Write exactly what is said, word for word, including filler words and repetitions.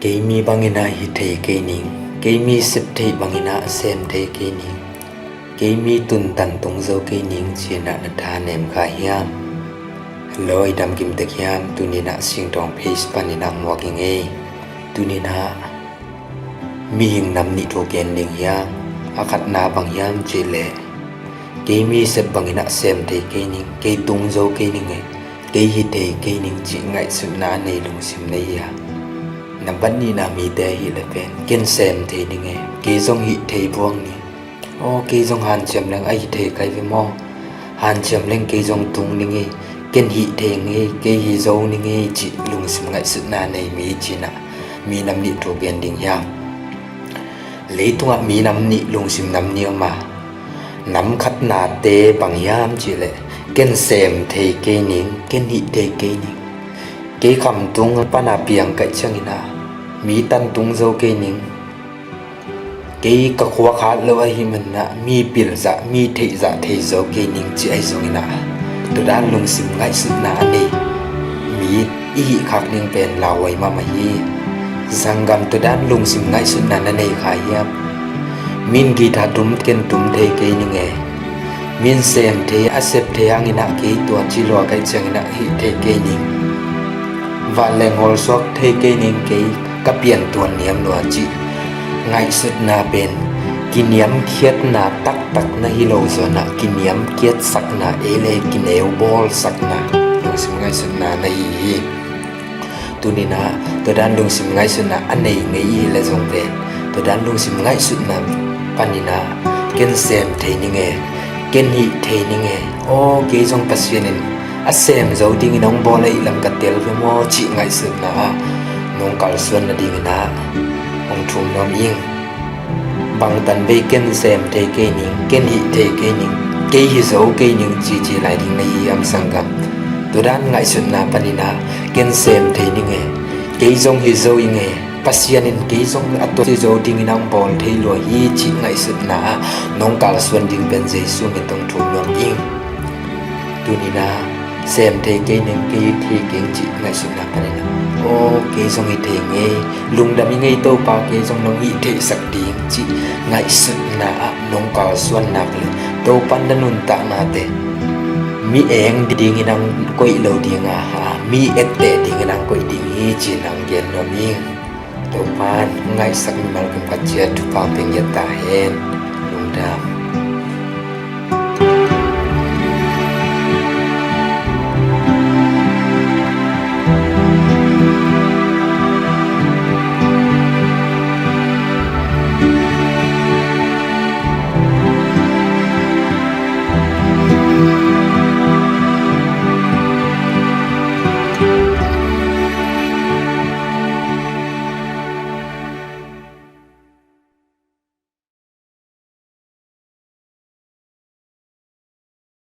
Kei mi bangin ah hi thei kei ning, kei mi sep thei bangin ah sem thei kei ning, kei mi tuntan tung zo kei ning ci-in ah na tha nem kha hiam? Hello, i dam kim tek hiam? Tuni-in ah Singtawng page panin ah muak ing ei. Tuni-in ah mihing nam nih thu gen ding hi a, a khatna bang hiam cih leh, kei mi sep bangin ah sem thei kei ning, kei tung zo kei ning e, kei hi thei kei ning cih ngaihsutna a nei lungsim na hi a. Nambat nihna mite ahih leh pen, ken sem thei ning e, kei zong hih thei buang ning, aw kei zong hanciam leng a hi thei kai ve maw, hanciam leng kei zong tung ning e, ken hih thei ning e, kei hi zo ning e cih lungsim ngaihsutna nei mi ci-in ah mi nam nih thu gen ding hiam? Leitungah mi nam nih lungsim nam nih om a, nam khatnate bang hiam cih leh, ken sem thei kei ning, ken hih thei kei ning, kei khamtung pana piang kaih ciangin ah mi tan tung zo kei ning, kei ka khua khat lo ahih manin ah mi pilzah, mi theihzah thei zo kei ning cih ahi zongin ah, tua dan lungsim ngaihsutna a nei mi i hih khak ding pen lauhuai mahmah hi. Sanggam, tua dan lungsim ngaihsutna na nei kha hiam? Min guitar tum, ken tum thei kei ning e, min sem thei, a sep thei hangin ah kei tua ci lua kaih ciangin ah hih thei kei ning, vanleng hawlsuak thei kei ning, kei ka piantuan niam lua cih ngaihsutna pen kiniamkhiatna taktak na hi lo zaw-in ah, kiniamkhiatsakna, ei le kineu bawlsakna lungsim ngaihsutna na hi hi. Tuni-in ah tua dan lungsim ngaihsutna a nei ngei i hih leh zong pen, tua dan lungsim ngaihsutna panin ah ken sem thei ning e, ken hih thei ning e, aw kei zong Pasian in a sem zo dingin hong bawl ahih lam ka tel ve maw cih ngaihsutna ah nong kalsuan nadingin ah hong thum nuam ing. Bangtan vei ken sem thei kei ning, ken hih thei kei ning, kei hi zo kei ning cici lai ding na hi hiam sanggam? Tua dan ngaihsutna panin ah ken sem thei ning e, kei zong hi zo ing e, Pasian in kei zong a tua hi zo dingin hong bawl thei lua hi cih ngaihsutna ah nong kalsuan ding pen Jesu min tawh thum nuam ing. Tuni-in ah sem thei kei ning, kei hi thei kei ning cih ngaihsutna panin ah, aw kei zong hi thei ngei, lungdam ing ei Topa, kei zong nong hih theihsak ding cih ngaihsutna ah nong kalsuan nak leh, Topa in na nuntaknate mi eng dingin hong koih lo ding a, mi etteh dingin hong koih ding hi ci-in hong gen nuam ing. Topa'n ngaihsak mimal kim khat ciat thupha pia ngiat ta hen. Lungdam.